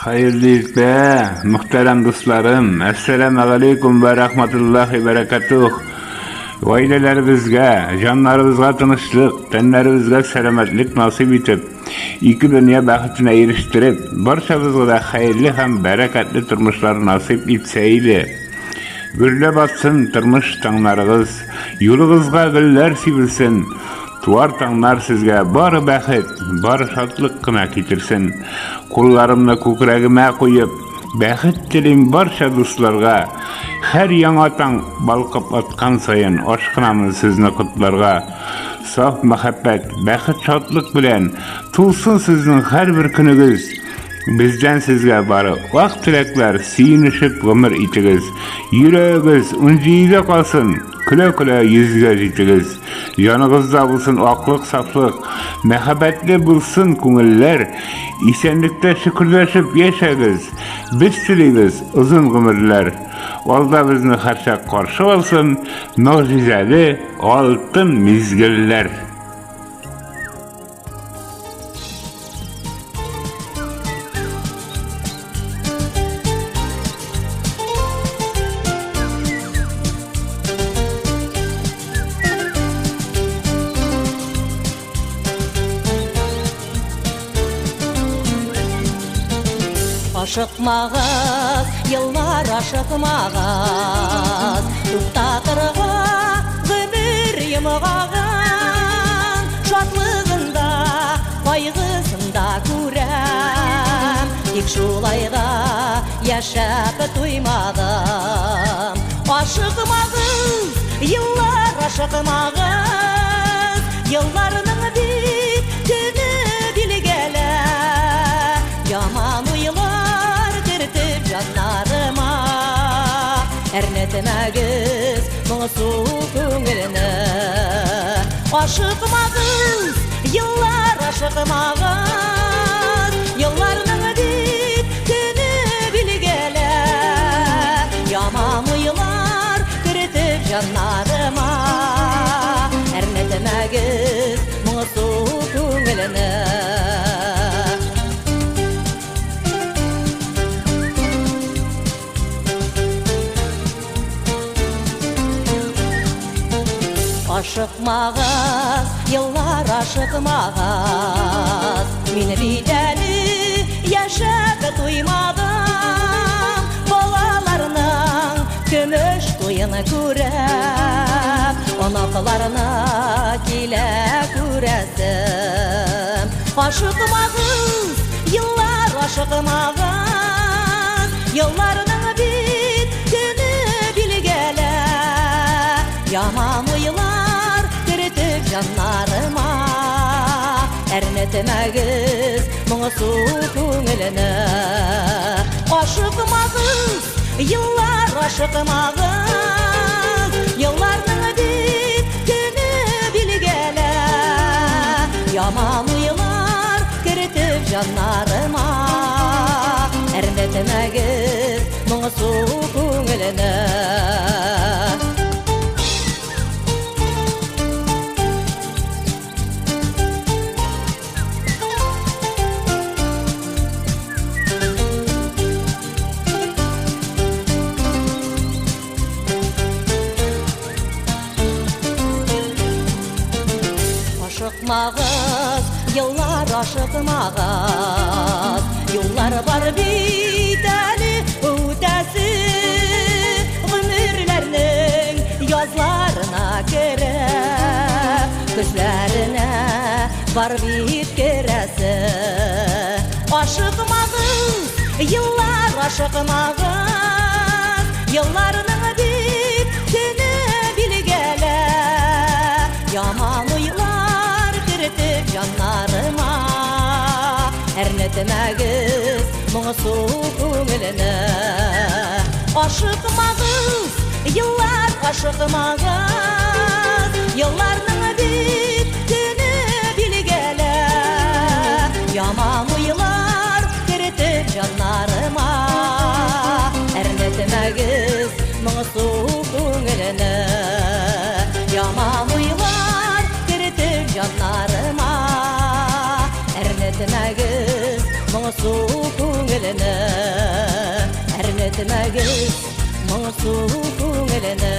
Хәерле иртә, мөхтәрәм дусларым. Әссәламәгаләйкүм вә рахматуллахи бәрәкәтүх. Гаиләләребезгә, җаннарыбызга тынычлык, тәннәребезгә сәламәтлек насыйп итеп, ике дөнья бәхетенә ирештереп, барчабызга да хәерле һәм бәрәкәтле тормышлар насыйп итсә иде. Гөрләп атсын тормыш таңнарыгыз, юлыгызга гөлләр сибелсен, туар таңнар сезгә бары бәхет, бары шатлык кына китерсен. Кулларымны күкрәгемә куеп, бәхет телим барча дусларга. Һәр яңа таң балкып аткан саен ашкынамын сезне котларга. Саф мәхәббәт, бәхет, шатлык белән тулсын сезнең һәрбер көнегез. Бездән сезгә бары ак теләкләр, сөенешеп гомер итегез. Йөрәгегез унҗидедә калсын, көлә-көлә йөзгә җитегез. Җаныгызда булсын аклык, сафлык, мәхәббәтле булсын күңелләр. Исәнлектә шөкерләшеп яшәгез. Без телибез озын гомерләр. Алда безне һәрчак каршы алсын могҗизәле алтын мизгелләр. Ашыкмагыз, еллар ашыкмагыз, Туктатырга гомер йомгагын. Шатлыгында, кайгысында күрәм, Тик шулай да яшәп туймадым. Ашыкмагыз, еллар ашыкмагыз, Елларның бит төне билгеле. Яман уйлар кертеп җаннарыма, Әрнетмәгез моңсу күңелне. Ашыкмагыз, еллар ашыкмагыз, Елларның бит төне билгеле. Яман уйлар кертеп җаннарыма, Әрнетмәгез моңсу күңелне. Ашыкмагыз, еллар ашыкмагыз, Мин бит әле яшәп туймадым. Балаларның көмеш туен күрәм, Оныкларны килә күрәсем. Ашыкмагыз, еллар ашыкмагыз, Елларның бит төне билгеле. Яман уйлар кертеп җаннарыма, Әрнетмәгез моңсу күңелне. Ашыкмагыз, еллар ашыкмагыз, Елларның бит төне билгеле. Яман уйлар кертеп җаннарыма, Әрнетмәгез моңсу күңелне. Ашыкмагыз, еллар ашыкмагыз, Юллар бар бит әле үтәсе. Гомерләрнең язларына кереп, Көзләренә бар бит керәсе. Ашыкмагыз, еллар ашыкмагыз, Елларның бит төне билгеле. Яман уйлар кертеп җаннарыма, Әрнетмәгез моңсу күңелне. Ашыкмагыз, еллар ашыкмагыз, Елларның бит төне билгеле. Яман уйлар кертеп җаннарыма, Әрнетмәгез моңсу күңелне. Яман уйлар кертеп җаннарыма, Әрнетмәгез моңсу күңелне. Күңелене, әрнетмәгез моңсу күңелене.